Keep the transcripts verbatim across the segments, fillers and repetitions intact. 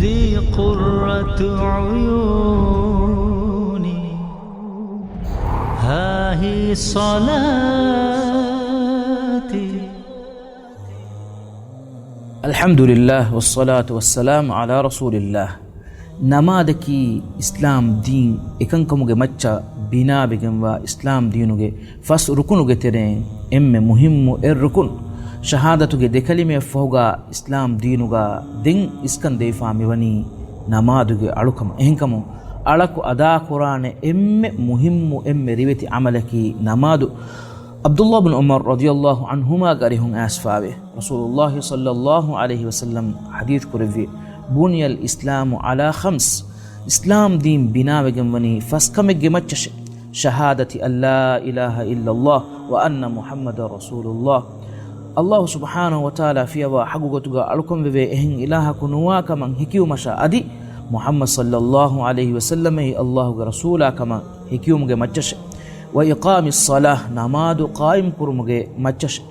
ذي قرة عيوني، ها هي صلاتي. الحمد لله والصلاة والسلام على رسول الله. ނަމާދަކީ އިސްލާމް ދީން އެކަންކަމުގެ މައްޗަށް ބިނާވެގެންވާ އިސްލާމް ދީނުގެ ފަސް ރުކުނުގެ ތެރެއިން އެންމެ މުހިއްމު އެއް ރުކުން. ޝަހާދަތުގެ ދެކަލިމަޔަށްފަހުގަ އިސްލާމް ދީނުގަ ދެން އިސްކަން ދެވިފާ މިވަނީ ނަމާދުގެ އަޅުކަމަށް. އެހެންކަމުން އަޅަކު އަދާކުރާނެ އެންމެ މުހިއްމު އެންމެ ރިވެތި ޢަމަލަކީ ނަމާދު. ޢަބްދުﷲ ބިން ޢުމަރު ރަޟިޔަﷲ ޢަންހުމާގެ އަރިހުން އައިސްފާވޭ. ރަސޫލުﷲ ޞައްލަﷲ ޢަލައިހި ވަސައްލަމް ޙަދީޘް ކުރެއްވި، بني الإسلام على خمس، އިސްލާމް ދީން ބިނާވެގެންވަނީ ފަސް ކަމެއްގެ މައްޗަށޭ. شهادة أن لا إله إلا الله وأن محمدا رسول الله. ﷲ ސުބްޙާނަހޫ ވަތަޢާލާ ފިޔަވާ ޙައްޤު ގޮތުގަ އަޅުކަންވެވޭ އެހެން އިލާހަކު ނުވާ ކަމަށް ހެކިވުމަށާ އަދި މުޙައްމަދު ޞައްލަﷲ ޢަލައިހި ވަސައްލަމައީ ﷲގެ ރަސޫލާ ކަމަށް ހެކިވުމުގެ މައްޗަށޭ. وإقام الصلاة، ނަމާދު ޤާއިމް ކުރުމުގެ މައްޗަށޭ.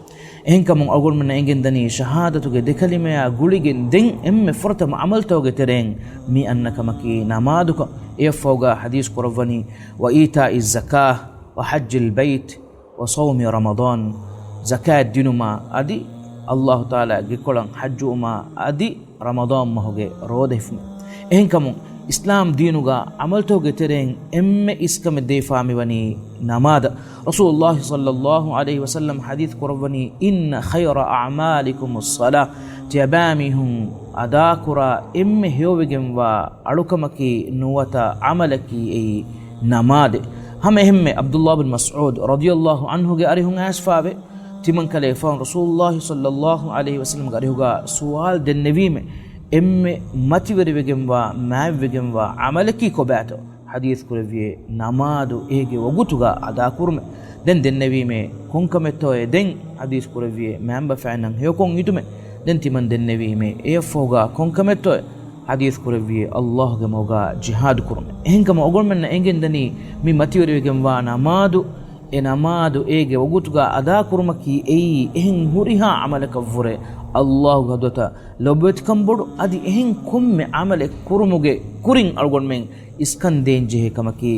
އެހެންކަމުން އަޅުގަނޑުމެންނަށް އެނގެންދަނީ ޝަހާދަތުގެ ދެކަލިމަޔާ ގުޅިގެން ދެން އެންމެ ފުރަތަމަ ޢަމަލުތަކުގެ ތެރެއިން މި އަންނަ ކަމަކީ ނަމާދުކަން. އެއަށްފަހުގަ ޙަދީޘް ކުރައްވަނީ، وإيتاء الزكاة وحج البيت وصوم رمضان، ޒަކާތް ދިނުމާ އަދި ﷲ ތަޢާލާ ގެކޮޅަށް ޙައްޖުވުމާ އަދި ރަމަޟާން މަހުގެ ރޯދަ ހިފުމެއް. އެހެންކަމުން އިސްލާމް ދީނުގަ ޢަމަލުތަކުގެ ތެރެއިން އެންމެ އިސްކަމެއް ދެވިފާ މިވަނީ ނަމާދަށް. ރަސޫލުﷲ ޞައްލަﷲ ޢަލައިހި ވަސައްލަމް ޙަދީޘް ކުރައްވަނީ، إن خير أعمالكم الصلاة، ތިޔަބައިމީހުން އަދާކުރާ އެންމެ ހެޔޮވެގެންވާ އަޅުކަމަކީ ނުވަތަ ޢަމަލަކީ އެއީ ނަމާދޭ. ހަމައެހެންމެ ޢަބްދުﷲ ބިން މަސްޢޫދު ރަޟިޔަﷲ ޢަންހުގެ އަރިހުން އައިސްފާވޭ. ތިމަންކަލޭގެފާނު ރަސޫލުﷲ ޞައްލަﷲ ޢަލައިހި ވަސައްލަމްގެ އަރިހުގަ ސުވާލު ދެންނެވީމޭ، އެންމެ މަތިވެރިވެގެންވާ، މާތްވެގެންވާ ޢަމަލަކީ ކޮބާތޯ؟ ޙަދީޘް ކުރެއްވިއޭ، ނަމާދު އޭގެ ވަގުތުގަ އަދާކުރުމޭ. ދެން ދެންނެވީމޭ، ކޮންކަމެއްތޯއޭ؟ ދެން ޙަދީޘް ކުރެއްވިއޭ، މައިންބަފައިންނަށް ހެޔޮކޮށް އިތުމޭ. ދެން ތިމަން ދެންނެވީމޭ، އެއަށްފަހުގަ ކޮންކަމެއްތޯއޭ؟ ޙަދީޘް ކުރެއްވިއޭ، ﷲގެ މަގުގަ ޖިހާދު ކުރުމޭ. އެހެންކަމުން އަޅުގަނޑުމެންނަށް އެނގެންދަނީ މި މަތިވެރިވެގެންވާ ނަމާދު، އެ ނަމާދު އޭގެ ވަގުތުގަ އަދާކުރުމަކީ އެއީ އެހެން ހުރިހާ ޢަމަލަކަށްވުރެ ﷲގެ ޙަޟްރަތަށް ލޮބުވެތިކަން ބޮޑު، އަދި އެހެން ކޮންމެ ޢަމަލެއް ކުރުމުގެ ކުރިން އަޅުގަނޑުމެން އިސްކަން ދޭންޖެހޭ ކަމަކީ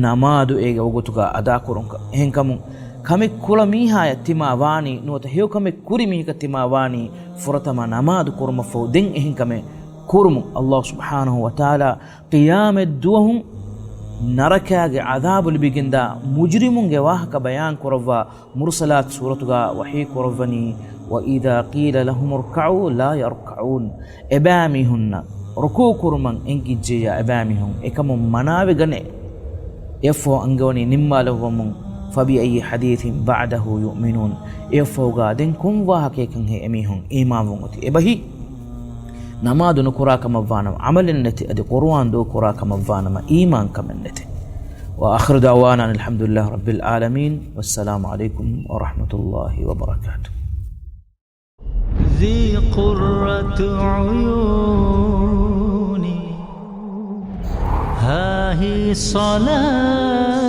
ނަމާދު އޭގެ ވަގުތުގަ އަދާކުރުންކަން. އެހެންކަމުން ކަމެއް ކުޅަ މީހާޔަށް ތިމާ ވާނީ، ނުވަތަ ހެޔޮކަމެއް ކުރި މީހަކަށް ތިމާ ވާނީ، ފުރަތަމަ ނަމާދު ކުރުމަށްފަހު ދެން އެހެން ކަމެއް ކުރުމުން. ﷲ ސުބްޙާނަހޫ ވަތަޢާލާ ޤިޔާމަތް ދުވަހު ނަރަކާގެ ޢަޛާބު ލިބިގެންދާ މުޖްރިމުންގެ ވާހަކަ ބަޔާން ކުރައްވާ، މުރުސަލާތު ސޫރަތުގަ ވަޙީ ކުރައްވަނީ، وإذا قيل لهم اركعوا لا يركعون، އެބައިމީހުންނަށް ރުކޫޢު ކުރުމަށް އެންގިއްޖެއްޔާ އެބައިމީހުން އެކަމުން މަނާވެގަނެ. އެއަށްފަހު އަންގަވަނީ ނިންމާލައްވަމުން، فبأي حديث بعده يؤمنون، އެއަށްފަހުގަ ދެން ކޮން ވާހަކައަކަށްހޭ އެމީހުން އީމާންވުން އޮތީ؟ އެބަހީ، ނަމާދު ނުކުރާ ކަމަށްވާނަމަ ޢަމަލެއް ނެތޭ، އަދި ޤުރުއާން ދޫކުރާ ކަމަށްވާނަމަ އީމާންކަމެއް ނެތޭ. وآخر دعوانا أن الحمد لله رب العالمين، والسلام عليكم ورحمة الله وبركاته. ذي قرة عيوني، ها هي صلاتي.